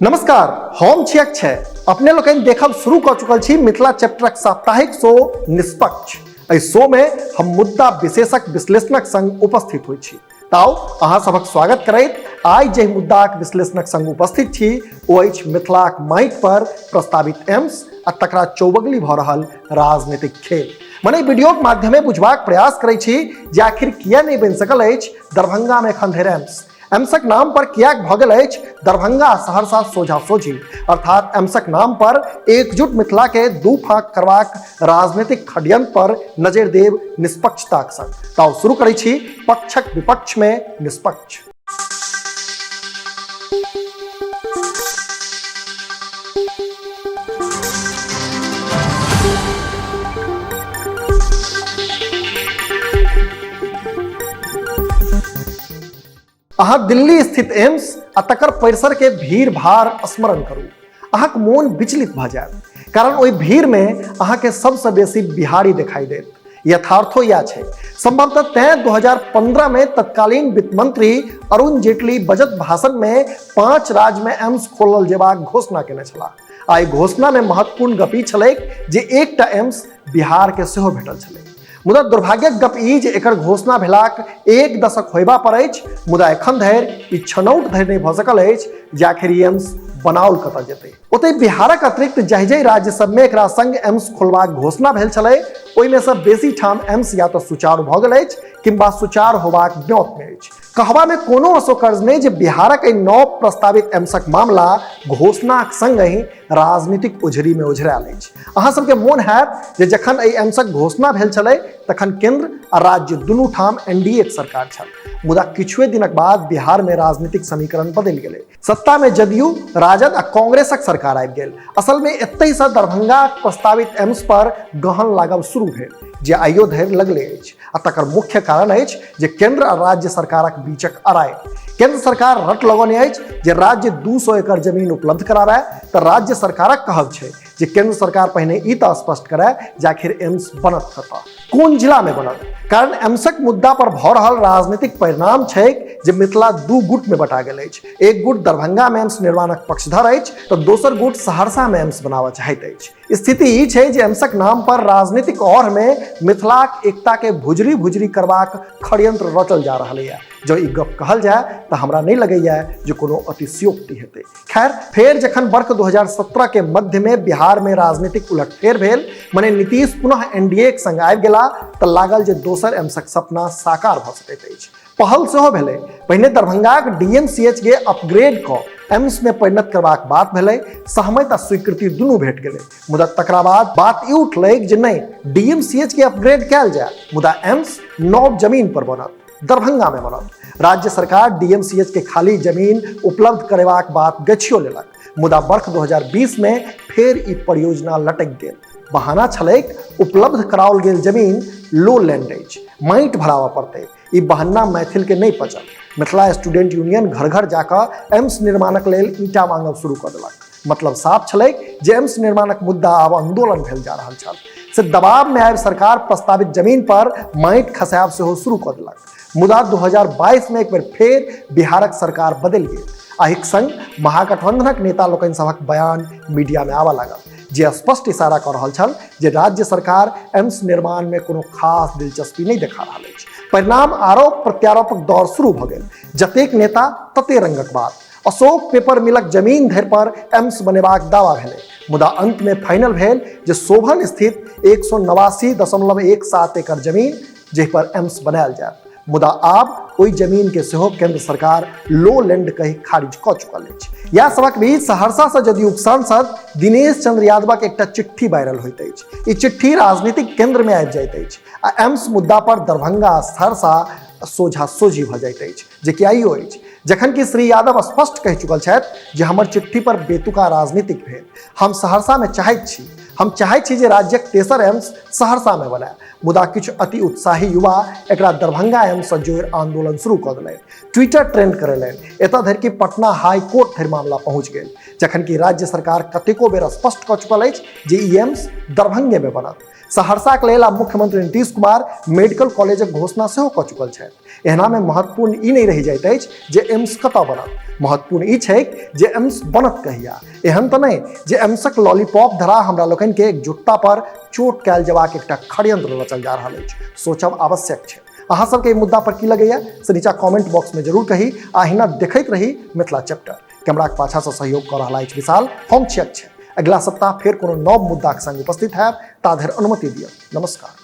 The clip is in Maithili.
नमस्कार, हम छी अक्षय। अपने लोकनि देखब शुरू कऽ चुकल छी मिथिला चैप्टरक साप्ताहिक शो निष्पक्ष। एहि शो में हम मुद्दा विशेषक विश्लेषणक संग उपस्थित होइ छी। ताउ अहाँ सभक स्वागत करैत आइ जाहि मुद्दाक विश्लेषणक संग उपस्थित छी ओ अछि मिथिलाक माटि पर प्रस्तावित एम्स आ तकरा चौबगली भऽ रहल राजनीतिक खेल। मने वीडियोक माध्यमे बुझबाक प्रयास करै छी जे आखिर किया नहि बनि सकल अछि दरभंगा में एखन धरि एम्स। एम्सक नाम पर किएक भऽ गेल अछि दरभंगा सहरसा सोझा सोझी, अर्थात एम्सक नाम पर एकजुट मिथिला के दू फाँक करबाक राजनीतिक खड्यंत्र पर नजरि देब निष्पक्षताक संग। तऽ शुरू करै छी पक्षक विपक्ष में निष्पक्ष। अहाँ दिल्ली स्थित एम्स आ तकर परिसर के भीड़ भाड़ स्मरण करू, अहाँक मोन विचलित भऽ जायत, कारण ओहि भीड़ में अहाँके सबसँ बेसी बिहारी देखाई देत। यथार्थो इएह छै। संभवतः तैं 2015 में तत्कालीन वित्त मंत्री अरुण जेटली बजट भाषण में 5 राज्य में एम्स खोलल जेबाक घोषणा केने छलाह। आ एहि घोषणा में महत्वपूर्ण गप ई छलैक जे एकटा एम्स बिहार के सेहो भेटल छलै। मुदा दुर्भाग्यक गप ई जे एकर घोषणा भेलाक एक दशक होयबा पर अछि, मुदा एखन धरि ई छनौट धरि नहि भऽ सकल अछि जे आखिर ई एम्स बनाओल कतऽ जेतै। ओतहि बिहारक अतिरिक्त जाहि जाहि राज्य सबमे एकरा संग एम्स खोलबाक घोषणा भेल छलै ओहिमे सँ बेसी ठाम एम्स या तऽ सुचारू भऽ गेल अछि किंवा सुचारू होबाक ब्योंतमे अछि। कहबा में कोनो असौकर्य नहि जे बिहारक एहि नव प्रस्तावित एम्सक मामला घोषणाक संगहि राजनीतिक ओझरी में ओझरायल अछि। अहाँ सबके मोन हैत जे जखन एहि एम्सक घोषणा भेल छलै तखन केंद्र आ राज्य दुनू ठाम एनडीए के सरकार छल, मुदा किछुए दिनक बाद बिहार में राजनीतिक समीकरण बदलि गेलै। सत्ता में जदयू, राजद आ कांग्रेसक सरकार आबि गेल। असल में एतहि सँ दरभंगाक प्रस्तावित एम्स पर गहन लागब शुरू भेल, जे आइयो धरि लगले अछि। आ तकर मुख्य कारण अछि जे केंद्र आ राज्य सरकारक बीचक अड़ाई। केंद्र सरकार रट लगौने अछि जे राज्य 200 एकड़ जमीन उपलब्ध कराबय, तऽ राज्य सरकारक कहब छै जे केंद्र सरकार पहिने ई तऽ स्पष्ट करय जे आखिर एम्स बनत कतऽ, कोन जिला में बनत। कारण एम्सक मुद्दा पर भऽ रहल राजनीतिक परिणाम छैक जे मिथिला दू गुट में बटा गेल अछि। एक गुट दरभंगा में एम्स निर्माणक पक्षधर अछि तऽ दोसर गुट सहरसा में एम्स बनाबऽ चाहैत अछि। स्थिति ई छै जे एम्सक नाम पर राजनीतिक और में मिथिलाक एकता के भुजरी भुजरी करबाक षड्यंत्र रचल जा रहल यऽ। जँ ई गप कहल जाय तऽ हमरा नहि लगैया जे कोनो अतिशयोक्ति हेतै। खैर, फेर जखन वर्ष 2017 के मध्य में बिहार में राजनीतिक उलटफेर भेल, मने नीतीश पुनः एनडीए के संग आबि गेला, तऽ लागल जे दोसर एम्सक सपना साकार भऽ सकैत अछि। पहल सेहो भेलै। पहिने दरभंगाक डीएमसीएच के अपग्रेड कऽ एम्स में परिणत करबाक बात भेलै, सहमति आ स्वीकृति दुनू भेट गेलै। मुदा तकरा बाद बात ई उठलै जे नहि, डीएमसीएच के अपग्रेड कयल जाय, मुदा एम्स नव जमीन पर बनत, दरभंगा में बनत। राज्य सरकार डीएमसीएच के खाली जमीन उपलब्ध करेबाक बात गछियो लेलक, मुदा वर्ष 2020 में फेर ई परियोजना लटकि गेल। बहाना छलैक उपलब्ध कराओल गेल जमीन लो लैंड अछि, माटि भराबऽ पड़तै। ई बहन्ना मैथिल के नहि पचल। मिथिला स्टूडेंट यूनियन घर घर जाकऽ एम्स निर्माणक लेल ईंटा मांगब शुरू कऽ देलक। मतलब साफ छलैक जे एम्स निर्माणक मुद्दा आब आंदोलन भेल जा रहल छल। से दबाव में आबि सरकार प्रस्तावित जमीन पर माटि खसायब सेहो शुरू कऽ देलक। मुदा 2022 में एक बेर फेर बिहारक सरकार बदलि गेल आ एक संग महागठबंधनक नेता लोकनि सभक बयान मीडिया में आबऽ लागल, जे स्पष्ट इशारा कऽ रहल छल जे राज्य सरकार एम्स निर्माण में कोनो खास दिलचस्पी नहि देखा रहल अछि। परिणाम आरोप प्रत्यारोपक दौर शुरू भऽ गेल। जतेक नेता तते रंगक बात। अशोक पेपर मिलक जमीन धरि पर एम्स बनेबाक दावा भेलै, मुदा अंत में फाइनल भेल जे शोभन स्थित 189.17 एकड़ जमीन जाहि पर एम्स बनायल जायत। मुदा आब ओहि जमीन के सेहो केंद्र सरकार लो लैंड कहि खारिज कऽ चुकल अछि। इएह सबक बीच सहरसा से जदयू सांसद दिनेश चंद्र यादवक एकटा चिट्ठी वायरल होइत अछि। ई चिट्ठी राजनीतिक केंद्र में आबि जाइत अछि आ एम्स मुद्दा पर दरभंगा सहरसा सोझा सोझी भऽ जाइत अछि, जे कि आइयो अछि। जखन कि श्री यादव स्पष्ट कहि चुकल छथि जे हमर चिट्ठी पर बेतुका राजनीतिक भेल, हम सहरसा में चाहैत छी, हम चाहै छी जे राज्यक तेसर एम्स सहरसामे बनय, मुदा किछु अति उत्साही युवा एकरा दरभंगा एम्ससँ जोड़ि आंदोलन शुरू कऽ देलनि, ट्विटर ट्रेंड करेलनि, एतऽ धरि कि पटना हाई कोर्ट धरि मामला पहुंच गेल, जखन कि राज्य सरकार कतेको बेर स्पष्ट कऽ चुकल अछि जे ई एम्स दरभंगेमे बनत। सहरसाक लेल आब मुख्यमंत्री नीतीश कुमार मेडिकल कॉलेजक घोषणा सेहो कऽ चुकल छथि। एहनामे महत्वपूर्ण ई नहि रहि जाइत अछि जे एम्स कतऽ बनत, महत्वपूर्ण ई छैक जे एम्स बनत कहिया। एहन तऽ नहि जे एम्सक लॉलीपॉप धरा हमरा लोकनिके एकजुटता पर चोट कयल जेबाक एकटा षड्यंत्र रचल जा रहल अछि, सोचब आवश्यक छै। अहाँ सबके एहि मुद्दा पर की लगैया से नीचा कमेंट बॉक्स में जरूर कही आ अहिना देखैत रही मिथिला चैप्टर। कैमराक पाछा से सहयोग कऽ रहल अछि विशाल, हम छी अक्षय। अगिला सप्ताह फेर कोनो नव मुद्दाक संग उपस्थित हैब, ता धरि अनुमति दिअ। नमस्कार।